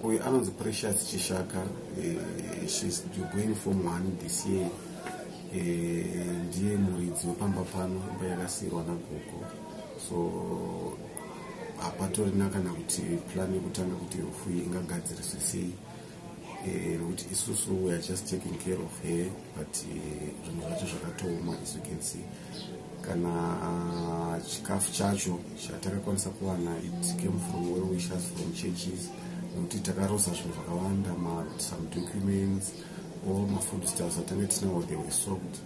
Uyu anonzi Precious Chishaka. She's going form 1 this year. Ndiye muridzi wepamba pano, imba yakasiyirwa nagogo. So hapatorina kana kuti plan yekutanga kuti rufu iyi ingagadziriswe sei, nekuti isusu we are just taking care of her, but zvinhu zvacho zvakatooma. As you can see, kana chikafu chacho chatakakwanisa kuwana, it came from well wishers, from churches, nekuti takarosa zvinhu zvakawanda, some documents, all mafood stuffs atange tinawo, they were soaked.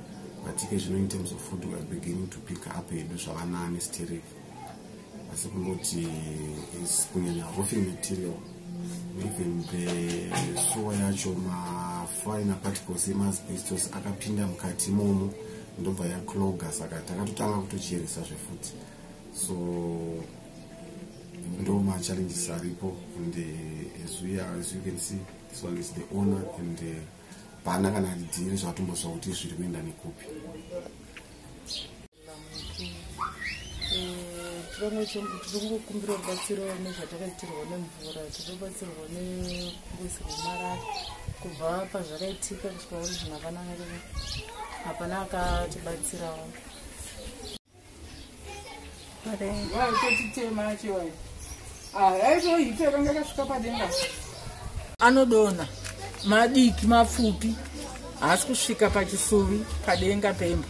But ike zvino, in terms of food, we are beginning to pick up hedu zvavanani sterek, asi kungoti kunyanya roofing material, even the sewer yacho, mafine particles emaasbestos akapinda mukati imomo, ndobva yacloga. Saka takatotanga kutocheresa zvefuti. So ndo machallenges aripo. And as you can see, this one is the owner, and pana kana dhiri zvatombozva kuti zviri kuenda nekupi. Tirongokumbira rubatsiro nezvatakaitirwa nemvura. Tinobatsirwa nekungoisirwa marara. Kubva pazvakaitika kusvika uri zvinhu, hapana akatibatsirawo. Vaitotitema chiwai, aitohita kanga kasvika padenga, anodonha madiki, mapfupi, haasi kusvika pachisuvi padenga pemba,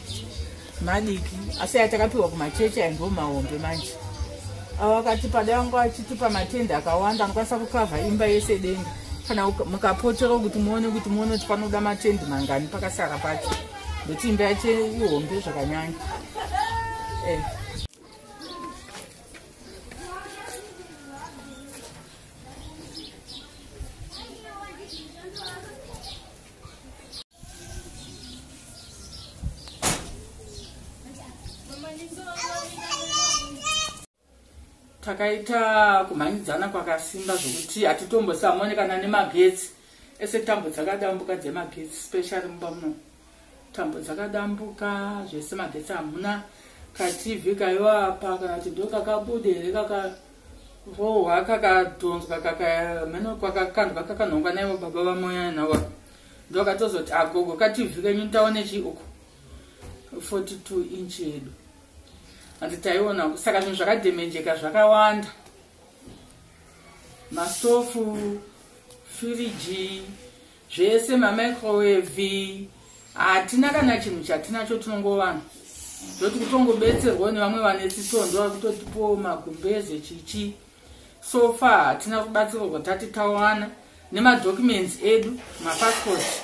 madiki. Asi aya takapiwa kumachechi aya ndo mahombe manje. Ava akatipa, dai vanga vachitipa matende akawanda anokwanisa kukavha imba yese denga. Kana mukapotera kuti muone kuti panoda matendi mangani pakasara pacho, ndokuti imba yacho ihombe zvakanyanya. Takaita kumhanyidzana kwakasimba zvokuti hatitombosamonekana nemagetsi ese. Tambo dzakadambuka dzemagetsi, specially mumba muno, tambo dzakadambuka zvese, magetsi hamuna. KaTV kaiva apa, kana kuti ndo kakabuda here, kakarohwa, kakadhonzwa, kakamheno kwakakandwa, kakanhongwa naivo baba vamoya navo. Ndo katozoti agogo, kaTV kenyu taone chi uku 42 inch yedu hanzi taiona. Saka zvinhu zvakadhemenjeka zvakawanda, mastofu, firiji, zvese, mamicrowave. Hatina kana chinhu chatinacho. Tinongovanhu ndoti kutongobetserwawo nevamwe vane tsitso, ndo vakutotipowo magumbeze chichi. So far hatina kubatsirwa kwatati tawana nemadocuments edu, mapassport.